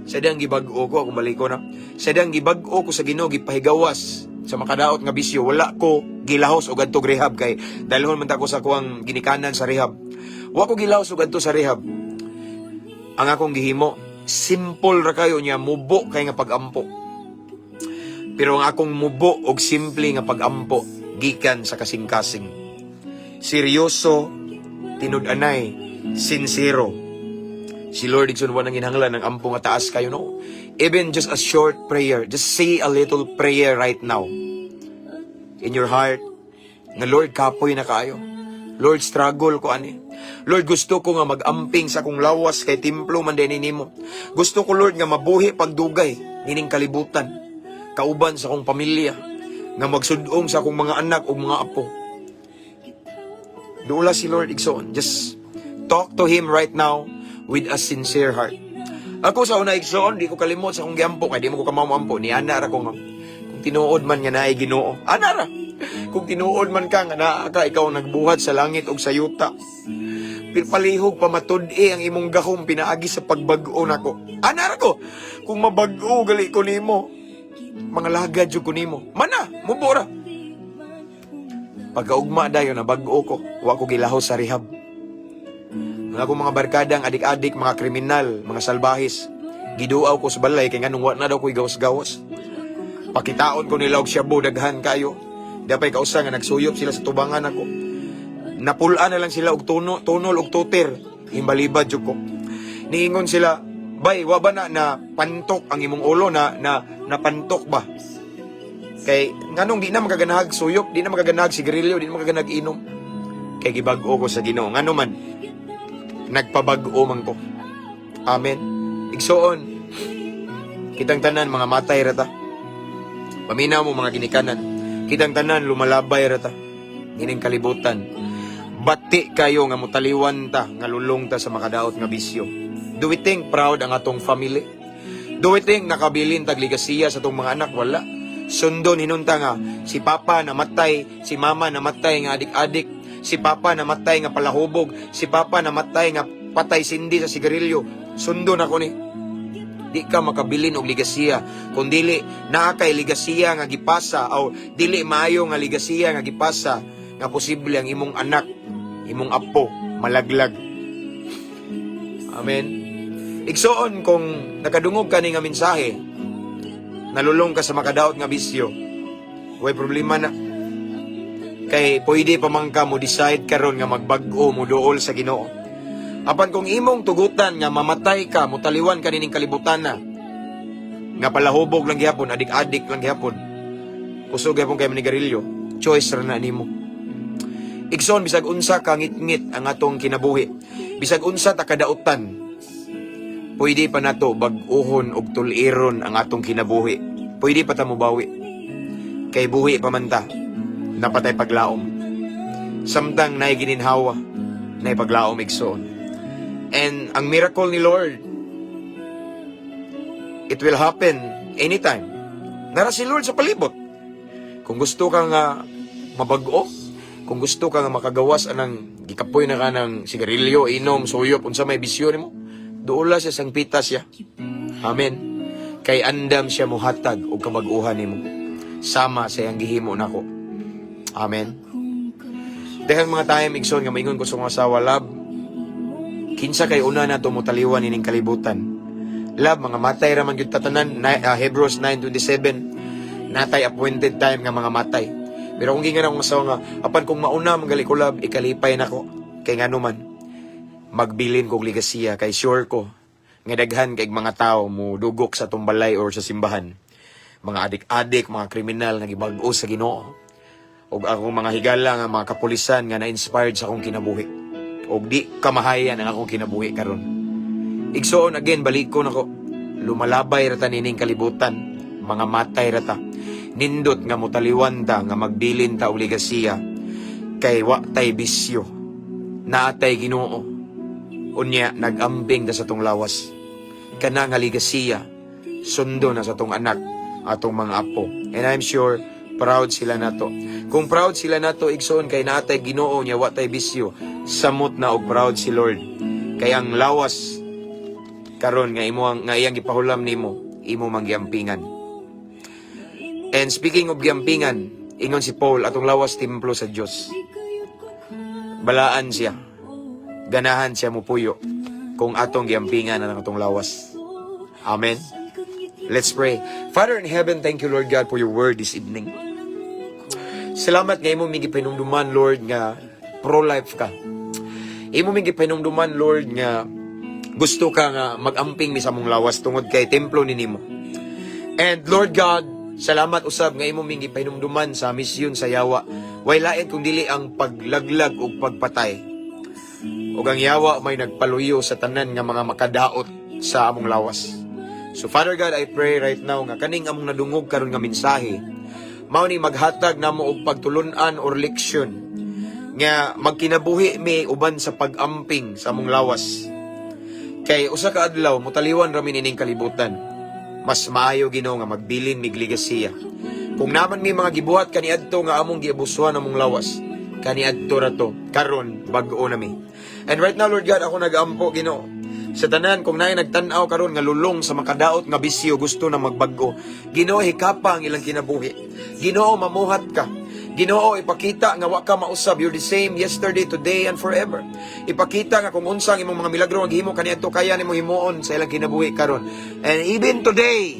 sa diyang gibag-o ko, akong baliko na. Sa diyang gibag-o ko sa Ginoo, gipahigawas sa makadaot nga bisyo. Wala ko gilahos og adtog rehab kay dalhon man ta ko sa kuang ginikanan sa rehab. Wa ko gilahos og adto sa rehab. Ang akong gihimo, simple ra kayo niya, mubo kay nga pagampo. Pero ang akong mubo og simple nga pagampo gikan sa kasing-kasing. Seryoso, tinud-anay, sincero. Si Lord, igsoon, wa nanginahanglan ng ampo nga taas kayo, no? Even just a short prayer, just say a little prayer right now. In your heart, nga Lord, kapoy na kayo. Lord, struggle ko ani. Lord, gusto ko nga mag-amping sa akong lawas kay templo man din nimo. Gusto ko, Lord, nga mabuhi pagdugay nining kalibutan. Kauban sa akong pamilya, nga magsudong sa akong mga anak ug mga apo. Dula si Lord, igsoon. Just talk to Him right now with a sincere heart. Ako sa una, igsoon, di ko kalimot sa akong giampo kay di mo ko kamao moampo ni ana ra ko nga kung tinuod man nga naay Ginoo. Ana ra. Kung tinuod man ka nga naa ka, ikaw ang nagbuhat sa langit ug sa yuta. Pero palihog pamatud-i ang imong gahom pinaagi sa pagbag-o nako. Ana ra ko. Kung mabag-o gali ko nimo, mga lagad jud ko nimo. Mana, mubo ra. Pagkaugma dayon na bag-o ko, wa ko gilahos sa rehab. Ang akong mga barkadang adik-adik, mga kriminal, mga salbahis, giduaw ko sa balay kay nganong wa na daw ko'y gawas-gawas. Pakitaon ko nila og shabu, daghan kayo. Dapay kausa nga nagsuyop sila sa tubangan ako. Napul-an na lang sila og tuno, tunol og tuter. Himbalibad jud ko. Niingon sila, "Bay, wa ba na na pantok ang imong ulo na na napantok ba?" Kay nganong di na makaganahag suyop, di na makaganahag sigarilyo, di na makaganahag inom. Kay gibag-o ko sa Ginoo. Ngano man nagpabag-o man ko. Amen. Igsoon, kitang tanan mga matay rata. Paminaw mo, mga ginikanan. Kitang tanan lumalabay rata. Ining kalibutan. Bati kayo nga mutaliwan ta, nga lulong ta sa makadaot nga bisyo. Do we think proud ang atong family? Do we think nakabilin tag ligasiya sa atong mga anak? Wala. Sundon hinunta nga si papa namatay, si mama namatay nga adik-adik, si papa namatay nga palahubog, si papa namatay nga patay sindi sa sigarilyo. Sundon ako ni. Di ka makabilin og ligasiya kung dili naa kay ligasiya nga gipasa o dili maayo nga ligasiya nga gipasa nga posible ang imong anak, imong apo malaglag. Amen. Igsoon, kung nakadungog ka ni nga mensahe, nalulong ka sa makadaot nga bisyo, way problema na. Kay pwede pa man ka mo decide karon nga magbag-o, mo duol sa Ginoo. Apan kung imong tugutan nga mamatay ka, mutaliwan ka nining kalibutan na, nga palahubog lang gihapon, adik-adik lang gihapon, kusog gihapon kay manigarilyo, choice ra na nimo. Igsoon, bisag unsa ka ngit-ngit ang atong kinabuhi, bisag unsa ta kadautan, pwede pa nato bag-uhon og tuliron ang atong kinabuhi. Pwede pa ta mobawi. Kay buhi pa man ta, napatay paglaom. Samtang naay gininhawa, naay paglaom, igsoon. And ang miracle ni Lord, it will happen anytime. Nara si Lord sa palibot. Kung gusto ka nga mabag-o, kung gusto ka nga makagawas anang gikapoy na ka ng sigarilyo, inom, suyop, unsa may bisyo nimo, duola siya, sangpita siya. Amen. Kay andam siya muhatag og kabag-uhan nimo. Sama sa iyang gihimo nako. Amen. Dahil mga time, igsoon, nga maingon ko sa mga asawa, "Love, kinsa kay una na mutaliwan ining kalibutan? Love, mga matay ra man gyud tatanan." Hebrews 9:27, natay appointed time nga mga matay. Pero kung gingan akong asawa nga, apan kung mauna man gali ko, love, ikalipay nako. Kay ngano man, magbilin kog ligasiya kay sure ko nga daghan kay mga tao mo dugok sa tumbalay or sa simbahan. Mga adik-adik, mga kriminal nga gibag-o sa Ginoo. Og akong mga higala nga mga kapulisan nga na-inspired sa akong kinabuhi. Og di kamahayan ang akong kinabuhi karon. Igsoon, again, balik ko nako. Lumalabay ra ta nining kalibutan, mga matay ra ta. Nindot nga mutaliwan ta, nga magbilin ta og ligasiya kay wa tay bisyo. Naatay Ginoo. Unya nag-ambing ta sa tong lawas. Kana nga ligasiya sundo na sa atong anak, atong mga apo. And I'm sure proud sila nato. Kung proud sila nato, igsoon, kay naatay Ginoo nya wa tay bisyo, samot na og proud si Lord. Kay ang lawas karon nga imo ang nga iyang gipahulam nimo, imo mang giampingan. And speaking of giampingan, ingon si Paul, atong lawas templo sa Dios. Balaan siya. Ganahan siya mupuyo kung atong giampingan ang atong lawas. Amen. Let's pray. Father in heaven, thank you, Lord God, for your word this evening. Salamat nga imo mi gipahinumduman, Lord, nga pro-life ka. Imo mi gipahinumduman, Lord, nga gusto ka nga mag-amping mi sa among lawas tungod kay templo ni nimo. And Lord God, salamat usab nga imo ming gipahinumduman sa misyon sa yawa. Way lain kung dili ang paglaglag ug pagpatay. Ug ang yawa may nagpaluyo sa tanan nga mga makadaot sa among lawas. So Father God, I pray right now nga kaning among nadungog karon nga mensahe, mao ni maghatag namo og pagtulun-an or leksyon nga magkinabuhi mi uban sa pag-amping sa among lawas. Kay usa ka adlaw mutaliwan ra mi nining kalibutan. Mas maayo, Ginoo, nga magbilin mig ligasiya. Kung naman mi mga gibuhat kaniadto nga among giabusuhan among lawas, kaniadto ra to. Karon bag-o na mi. And right now, Lord God, ako nag-ampo, Ginoo. Sa tanan, kung naay nagtan-aw karon nga lulong sa makadaot nga bisyo, gusto na magbag-o. Ginoo, hikapa ang ilang kinabuhi. Ginoo, mamuhat ka. Ginoo, ipakita nga wa ka mausab. You're the same yesterday, today, and forever. Ipakita nga kung unsang imong mga milagro nga gihimo kaniadto, kaya nimo himuon sa ilang kinabuhi karon. And even today,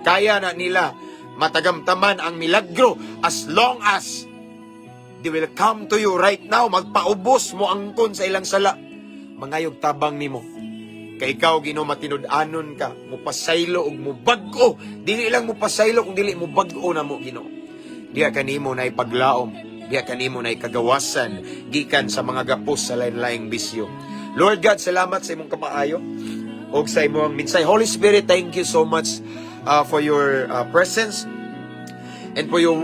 kaya na nila matagamtaman ang milagro as long as they will come to you right now, magpaubos mo angkon sa ilang sala. Mangayog tabang nimo. Kay ikaw, Ginoo, matinud-anon ka, mupasaylo ug mubag-o. Dili lang mupasaylo kung dili mubag-o na mo, Ginoo. Diha kanimo na ipaglaom, diha kanimo na ikagawasan gikan sa mga gapos sa lain-laing bisyo. Lord God, salamat sa imong kamaayo ug sa imong minsay. Holy Spirit, thank you so much for your presence and for your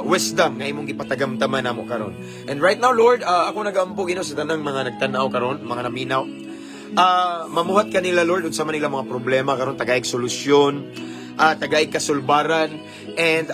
wisdom nga imong gipatagamtaman namo karon. And right now, Lord, ako nagampo, Ginoo, sa tanang mga nagtan-aw karon, mga naminaw. Mamuhat kanila, Lord, unsa man nila mga problema karon, tagaig solusyon, tagaig kasulbaran, and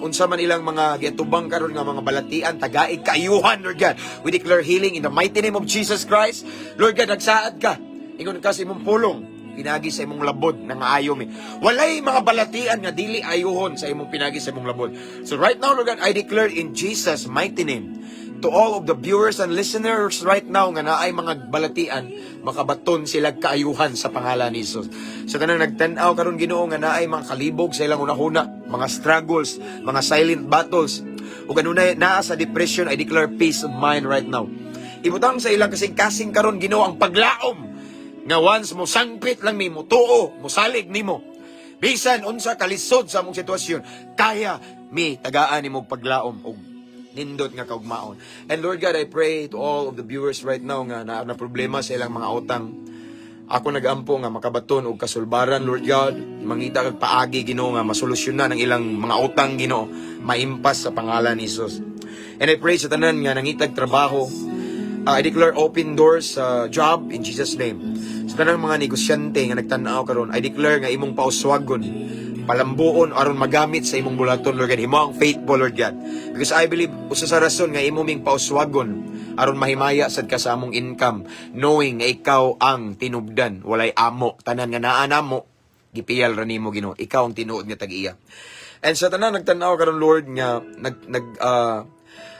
unsa man ilang mga giatubang karon nga mga balatian, tagaig kaayuhan, Lord God. We declare healing in the mighty name of Jesus Christ. Lord God, nagsaad ka. Ingon ka sa imong pulong, pinagi sa imong labod nang aayo mi. Walay mga balatian nga dili ayuhon sa imong pinagi sa imong labod. So right now, Lord God, I declare in Jesus' mighty name to all of the viewers and listeners right now nga naay mga balatian, makabaton sila kaayuhan sa pangalan ni Jesus. Sa tanang nagtan-aw karon, Ginoo, nga naay mga kalibog sa ilang hunahuna, mga struggles, mga silent battles, ug kanunay naa sa depression, I declare peace of mind right now. Ibutang sa ilang kasing-kasing karon, Ginoo, ang paglaom nga once mo sangpit lang mi, mo tuo, mo salig nimo. Bisan unsa kalisod sa among sitwasyon, kaya mi tagaan nimo og paglaom og nindot nga kaugmaon. And Lord God, I pray to all of the viewers right now nga na problema sa ilang mga utang. Ako nagampo nga makabaton og kasulbaran, Lord God, mangita kag paagi, Ginoo, nga masolusyonan ang ilang mga utang, Ginoo, maimpas sa pangalan ni Jesus. And I pray sa tanan nga nangitag trabaho, I declare open doors sa job in Jesus' name. Sa tanang mga negosyante nga nagtan-aw karon, I declare nga imong pauswagon, palambuon aron magamit sa imong bulaton, Lord God. Himo ang faithful, Lord God. Because I believe usa sa rason nga imo ming pauswagon aron mahimaya sad ka sa among income, knowing nga ikaw ang tinubdan, walay amo, tanan nga naa namo gipiyal ra nimo, Ginoo. Ikaw ang tinuod nga tag-iya. And sa tanan nagtan-aw karon, Lord, nga nag nag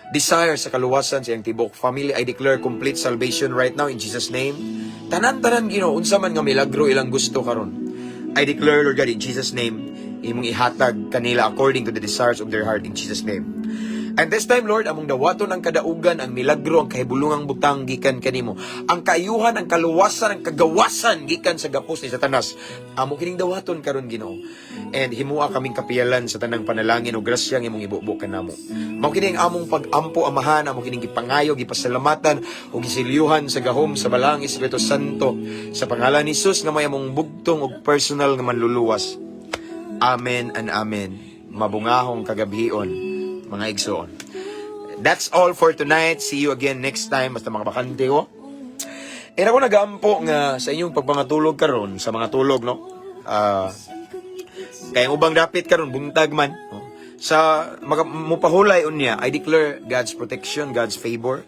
desire sa kaluwasan sa iyang tibok family, I declare complete salvation right now in Jesus' name. Tanan-tanan, Ginoo, unsa man nga milagro ilang gusto karon, I declare, Lord God, in Jesus' name, imong ihatag kanila according to the desires of their heart in Jesus' name. And this time, Lord, among dawaton ang kadaugan, ang milagro, ang kahibulungang butang gikan kanimo. Ang kaayuhan, ang kaluwasan, ang kagawasan gikan sa gapos ni Satanas. Amo kining dawaton karon, Ginoo. And himua kaming kapiyalan sa tanang panalangin o grasya nga imong ibubo kanamo. Mao kini ang among pag-ampo, Amahan, amo kining gipangayo, gipasalamatan ug gisilyuhan sa gahom sa Balaang Espiritu Santo sa pangalan ni Jesus nga may among bugtong ug personal nga manluluwas. Amen and amen. Mabungahong kagabhion, mga igsoon. That's all for tonight. See you again next time. Basta makabakante ko. And ako nagaampo nga sa inyong pagpangatulog karon, sa mga tulog, no? Ah, kay ang ubang dapit karon buntag man, no? Sa mupahulay unya, I declare God's protection, God's favor.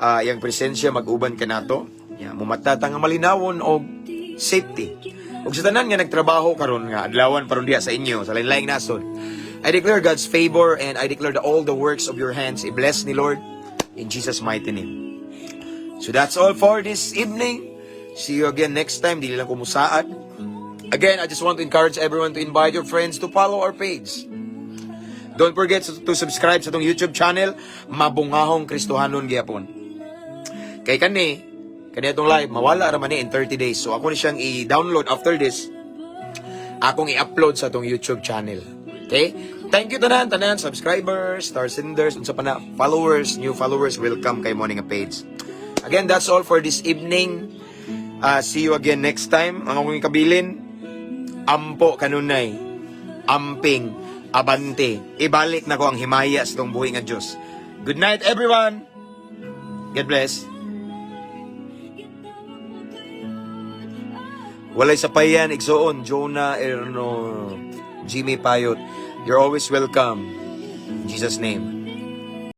Ah, iyang presensya mag-uban kanato. Ya, mumata ta nga malinawon og safety. Ug sa tanan nga nagtrabaho karon nga adlawan paron diha sa inyo sa lain-laing nasod, I declare God's favor and I declare that all the works of your hands i-bless ni Lord in Jesus' mighty name. So that's all for this evening. See you again next time. Dili lang ko musaad. Again, I just want to encourage everyone to invite your friends to follow our page. Don't forget to subscribe sa atong YouTube channel, Mabungahong Kristohanon gyapon. Kay kani atong live, mawala ra man ni in 30 days. So ako ni siyang i-download after this. Akong i-upload sa atong YouTube channel. Okay? Thank you tanan, tanan, subscribers, star senders, unsa pa na, followers, new followers, welcome kay mo nga page. Again, that's all for this evening. See you again next time. Ang akong kabilin, ampo kanunay, amping, abante. Ibalik na ko ang himaya sa itong buhi nga Diyos. Good night, everyone. God bless. Gitawag mo gayud. Walay sapayan, igsoon, Jonah Erno, Jimmy Payot. You're always welcome. In Jesus' name.